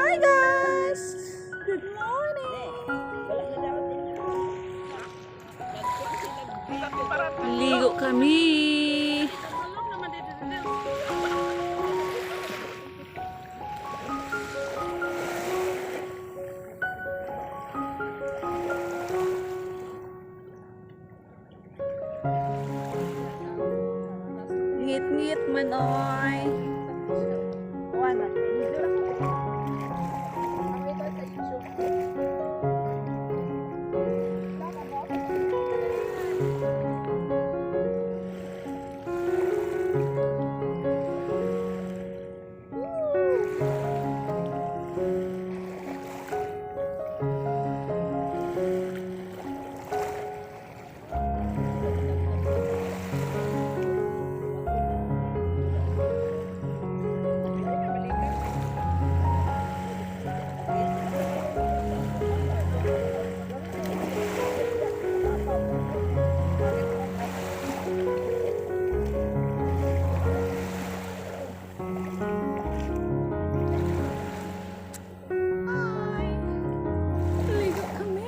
Hi guys! Good morning! Ligo kami! Ngit-ngit man oy. Hi! Ligo kami!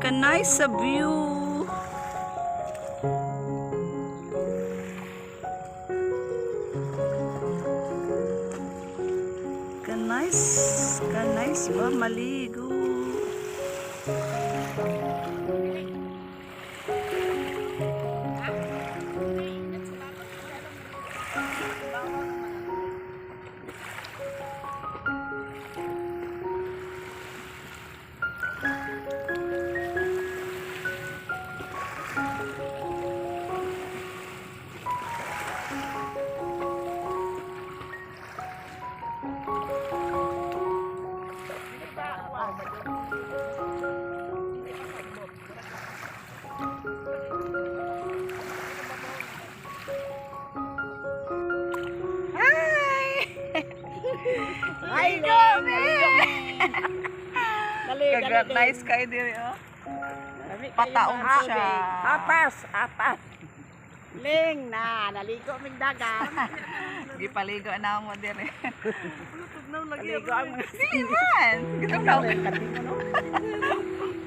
Ka-nice sa view! Ka-nice ba maligo? Hi! Ay, Kami! Dali, Kagat dali. nice kayo diri oh. Pataong siya. Apas, apas. Ling na, naligo mig dagat. Gipaligo na mo diri. Naligo ang mga Dili man. Gitom na.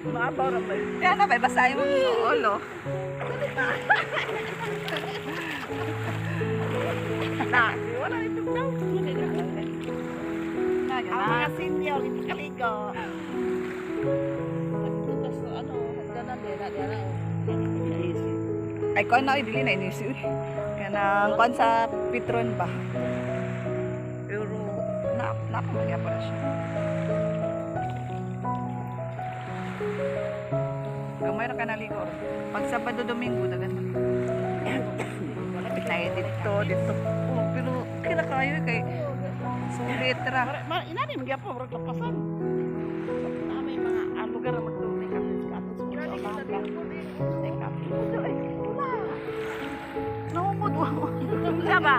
mabaw ra ba? Kaya na ba basahin mo yung ulo. Na, wala ito daw. Na, Ang mga senior, hindi kaligo. Ay kuan na dili na inisi. Kanang kuan sa Petron ba. Pero na na pa na siya. Gamay ra ka naligo. Pag Sabado, Domingo dagan man. Na dito dito. Oh, pero kila kayo eh, kay sulit ra. Ma, inani magyapon murag lapasan. Na may mga ang lugar na magtunay kami sa ato sa umaga. Teka, ay, wala. Naumod wa. Unsa ba?